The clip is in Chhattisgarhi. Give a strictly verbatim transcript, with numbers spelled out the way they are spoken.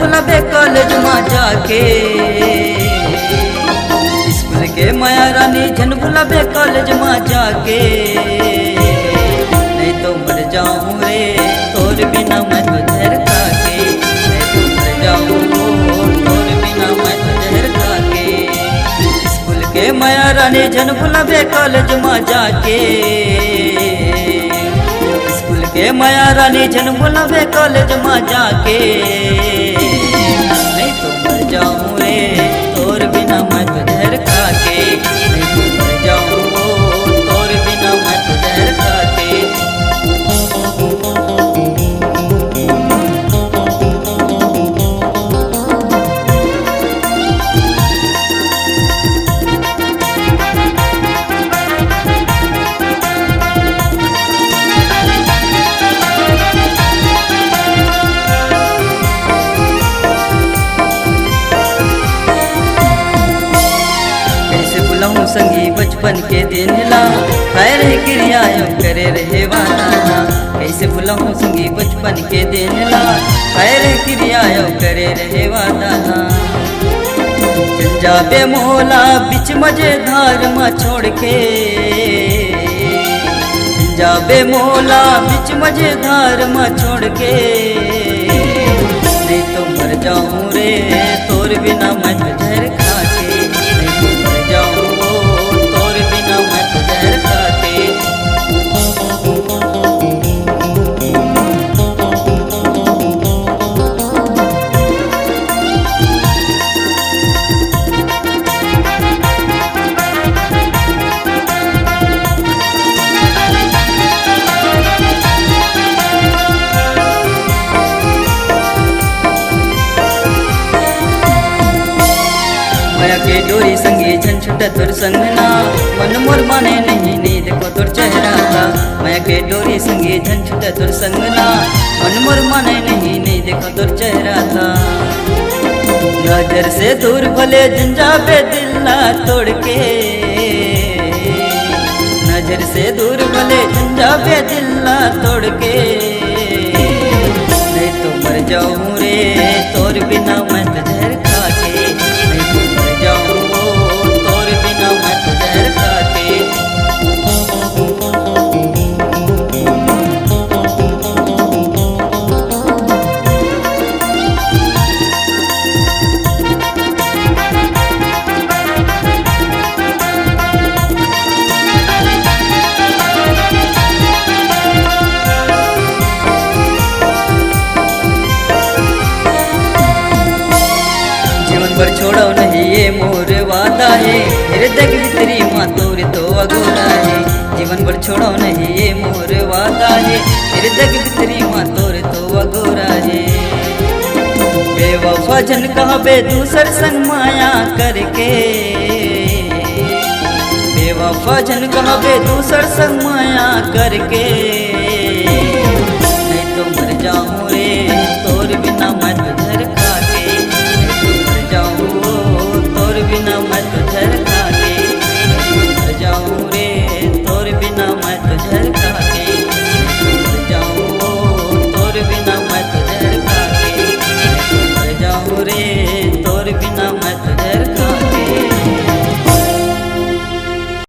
भुलाबे कॉलेज मा जाके, स्कूल के माया रानी झन भुलाबे कॉलेज मा जाके। नहीं तो मर जाऊं रे तोर बिना मैं तो जहर खा के। नहीं तो मर जाऊं तोर बिना मैं तो जहर खा के। स्कूल के माया रानी झन भुलाबे कॉलेज मा जाके। स्कूल के माया रानी झन भुलाबे कॉलेज मा जाके। नहीं तो मर जाऊं रे तोर बिना मैं तो जहर खा के। नहीं तो मर जाऊं तोर बिना मैं तो जहर खा के। कैसे भुलाऊं संगी बचपन के दिन ला, हाय रे किरिया यो करे रहे वादा ला। कैसे भुलाऊं संगी बचपन के दिन ला, हाय रे किरिया यो करे रहे वादा ला। झन जाबे मोला बीच मझधार मा छोड़ के, झन जाबे मोला बीच मझधार मा छोड़ के। नहीं तो मर जाऊं रे तोर बिना मैं तो जहर खा के। नहीं तो मर जाऊं तोर बिना मैं तो जहर खा के। माया के डोरी संगी झन छूटे तोर संग ना, मन मोर माने नहीं, नहीं देखो तोर चेहरा ला। माया के डोरी संगी झन छूटे तोर संग ना, मन मोर माने नहीं, नहीं देखो तोर चेहरा ला। नजर से दूर भले झन जाबे दिल ला तोड़ के, नजर से दूर भले झन जाबे दिल ला तोड़ के। नहीं तो मर जाऊं रे तोर बिना मैं तो जहर खा के। नहीं तो मर जाऊं तोर बिना मैं तो जहर खा के। जीवन भर छोड़ो नहीं ये मोर वादा हे, हृदय के भीतरी मा तोर तो अगोरा हे। जीवन भर छोड़ो नहीं ये मोर वादा हे, हृदय के भीतरी मा तोर तो अगोरा हे। बेवफा झन कहबे दूसर संग माया करके, बेवफा झन कहबे दूसर संग माया करके। नहीं तो मर जाऊं रे तोर बिना मैं तो जहर खा के। नहीं तो मर जाऊं तोर बिना मैं तो